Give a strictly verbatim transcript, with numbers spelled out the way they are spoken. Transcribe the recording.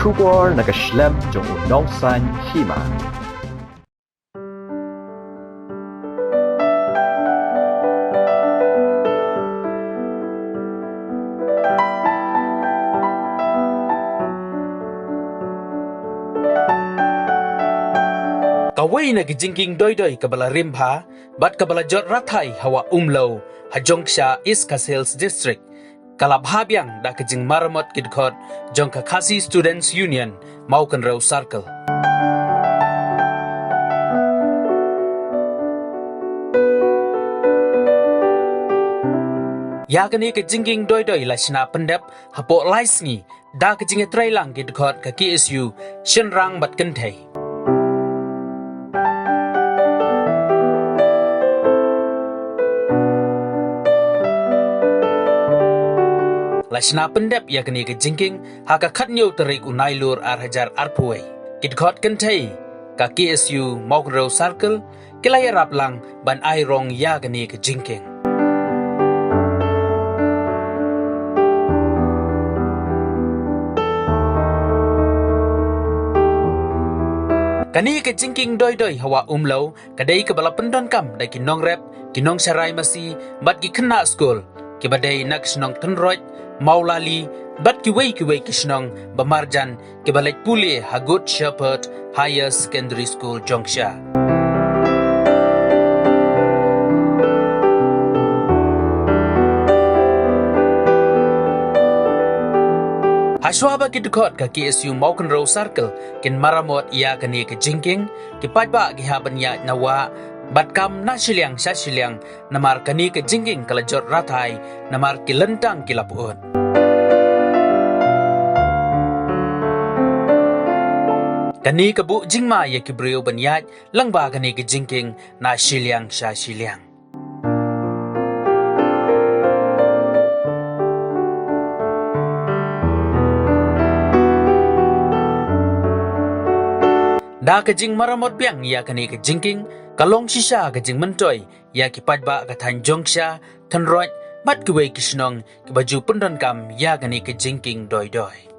Khubor na ka shlem jong u nongsan hima. Kawei na ki jingkieng doi doi kaba la rim bha bad kaba la jot rathai ha Wah Umlew, ha Jongksha, East Khasi Hills District, ka la bha biang da ka jingmaramot ki dkhot jong ka Khasi Students Union, Mawkynrew Circle. Ïa kane ka jingkieng doi doi la shna pyndep hapoh lai sngi da ka jingïatreilang ki dkhot ka K S U, shynrang bad kynthei. La shna pyndep ïa kane ka jingkieng ha ka khathynñiew tarik u Nailur ar hajar arphew wei. Ki dkhot kynthei ka K S U Mawkynrew Circle ki la ïarap lang ban ai rong ïa kane ka jingkieng. Kane ka jingkieng doi doi ha Wah Umlew ka dei kaba la pyndonkam da ki nongrep, ki nongsharai masi bad ki khynnah skul kiba dei na ka shnong Tynroit, Mawlali bad kiwei kiwei ki shnong ba marjan kiba leit pule ha Good Shepherd Higher Secondary School, Jongksha. Hashwa ba ki dkhot ka K S U Mawkynrew Circle kin maramot ïa kane ka jingkieng, ki paidbah ki hap ban ïaid na wah bad kam na shiliang sha shiliang, namar kane ka jingkieng ka la jot rathai, namar ki lyntang ki la pyut. Kane ka buh jingma ïa ki briew ban ïaid lyngba kane ka jingkieng na shiliang sha shiliang. Da ka jingmaramot biang ïa kane ka jingkieng, ka long shisha ka jingmyntoi ïa ki paidbah ka thaiñ Jongksha, Tynroit bad kiwei ki shnong kiba ju pyndonkam ïa kane ka jingkieng doi doi.